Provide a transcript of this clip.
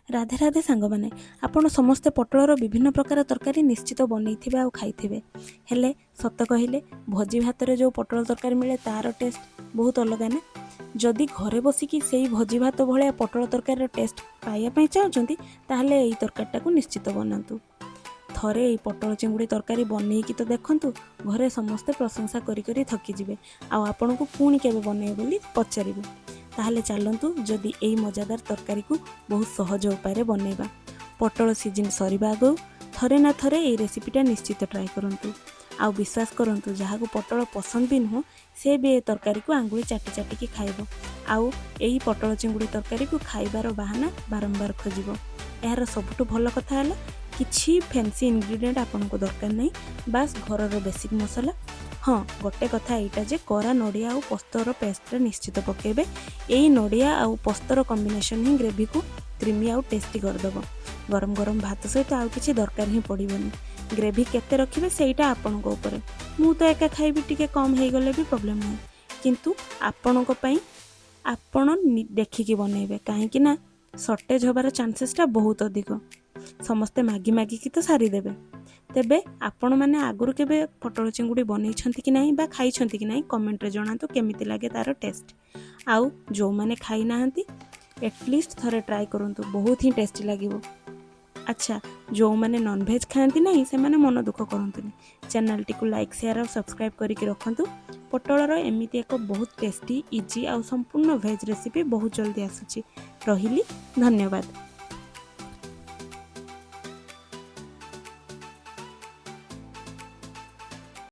ରାଧେ ରାଧେ ସାଙ୍ଗମାନେ। ଆପଣ ସମସ୍ତେ ପୋଟଳର ବିଭିନ୍ନ ପ୍ରକାର ତରକାରୀ ନିଶ୍ଚିତ ବନେଇଥିବେ ଆଉ ଖାଇଥିବେ। ହେଲେ ସତ କହିଲେ, ଭୋଜି ଭାତରେ ଯେଉଁ ପୋଟଳ ତରକାରୀ ମିଳେ, ତା'ର ଟେଷ୍ଟ ବହୁତ ଅଲଗା ନା? ଯଦି ଘରେ ବସିକି ସେଇ ଭୋଜି ଭାତ ଭଳିଆ ପୋଟଳ ତରକାରୀର ଟେଷ୍ଟ ପାଇବା ପାଇଁ ଚାହୁଁଛନ୍ତି, ତାହେଲେ ଏଇ ତରକାରୀଟାକୁ ନିଶ୍ଚିତ ବନାନ୍ତୁ। ଥରେ ଏଇ ପୋଟଳ ଚିଙ୍ଗୁଡ଼ି ତରକାରୀ ବନେଇକି ତ ଦେଖନ୍ତୁ, ଘରେ ସମସ୍ତେ ପ୍ରଶଂସା କରି କରି ଥକିଯିବେ ଆଉ ଆପଣଙ୍କୁ ପୁଣି କେବେ ବନେଇବେ ବୋଲି ପଚାରିବେ। ତାହେଲେ ଚାଲନ୍ତୁ, ଯଦି ଏଇ ମଜାଦାର ତରକାରୀକୁ ବହୁତ ସହଜ ଉପାୟରେ ବନେଇବା। ପୋଟଳ ସିଜିନ୍ ସରିବା ଆଗରୁ ଥରେ ନା ଥରେ ଏଇ ରେସିପିଟା ନିଶ୍ଚିତ ଟ୍ରାଏ କରନ୍ତୁ। ଆଉ ବିଶ୍ୱାସ କରନ୍ତୁ, ଯାହାକୁ ପୋଟଳ ପସନ୍ଦ ବି ନୁହଁ, ସେ ବି ଏ ତରକାରୀକୁ ଆଙ୍ଗୁଳି ଚାଟି ଚାଟିକି ଖାଇବ ଆଉ ଏହି ପୋଟଳ ଚିଙ୍ଗୁଡ଼ି ତରକାରୀକୁ ଖାଇବାର ବାହାନା ବାରମ୍ବାର ଖୋଜିବ। ଏହାର ସବୁଠୁ ଭଲ କଥା ହେଲା, କିଛି ଫ୍ୟାନ୍ସି ଇନଗ୍ରିଡ଼ିଏଣ୍ଟ ଆପଣଙ୍କୁ ଦରକାର ନାହିଁ, ବାସ୍ ଘରର ବେସିକ୍ ମସଲା। ହଁ, ଗୋଟେ କଥା ଏଇଟା ଯେ କରା ନଡ଼ିଆ ଆଉ ପୋସ୍ତର ପେଷ୍ଟଟା ନିଶ୍ଚିତ ପକାଇବେ। ଏଇ ନଡ଼ିଆ ଆଉ ପୋସ୍ତର କମ୍ବିନେସନ୍ ହିଁ ଗ୍ରେଭିକୁ କ୍ରିମି ଆଉ ଟେଷ୍ଟି କରିଦେବ। ଗରମ ଗରମ ଭାତ ସହିତ ଆଉ କିଛି ଦରକାର ହିଁ ପଡ଼ିବନି। ଗ୍ରେଭି କେତେ ରଖିବେ, ସେଇଟା ଆପଣଙ୍କ ଉପରେ। ମୁଁ ତ ଏକା ଖାଇବି, ଟିକେ କମ୍ ହେଇଗଲେ ବି ପ୍ରୋବ୍ଲେମ୍ ନାହିଁ। କିନ୍ତୁ ଆପଣଙ୍କ ପାଇଁ ଆପଣ ଦେଖିକି ବନେଇବେ, କାହିଁକି ନା ସର୍ଟେଜ୍ ହେବାର ଚାନ୍ସେସଟା ବହୁତ ଅଧିକ। ସମସ୍ତେ ମାଗି ମାଗିକି ତ ସାରିଦେବେ। ତେବେ ଆପଣମାନେ ଆଗରୁ କେବେ ପୋଟଳ ଚିଙ୍ଗୁଡ଼ି ବନେଇଛନ୍ତି କି ନାହିଁ ବା ଖାଇଛନ୍ତି କି ନାହିଁ, କମେଣ୍ଟରେ ଜଣାନ୍ତୁ କେମିତି ଲାଗେ ତା'ର ଟେଷ୍ଟ। ଆଉ ଯେଉଁମାନେ ଖାଇନାହାନ୍ତି, ଏଟଲିଷ୍ଟ ଥରେ ଟ୍ରାଏ କରନ୍ତୁ, ବହୁତ ହିଁ ଟେଷ୍ଟି ଲାଗିବ। ଆଚ୍ଛା, ଯେଉଁମାନେ ନନଭେଜ୍ ଖାଆନ୍ତି ନାହିଁ, ସେମାନେ ମନ ଦୁଃଖ କରନ୍ତୁନି। ଚ୍ୟାନେଲଟିକୁ ଲାଇକ୍, ସେୟାର ଆଉ ସବସ୍କ୍ରାଇବ୍ କରିକି ରଖନ୍ତୁ। ପୋଟଳର ଏମିତି ଏକ ବହୁତ ଟେଷ୍ଟି, ଇଜି ଆଉ ସମ୍ପୂର୍ଣ୍ଣ ଭେଜ୍ ରେସିପି ବହୁତ ଜଲ୍ଦି ଆସୁଛି। ରହିଲି, ଧନ୍ୟବାଦ।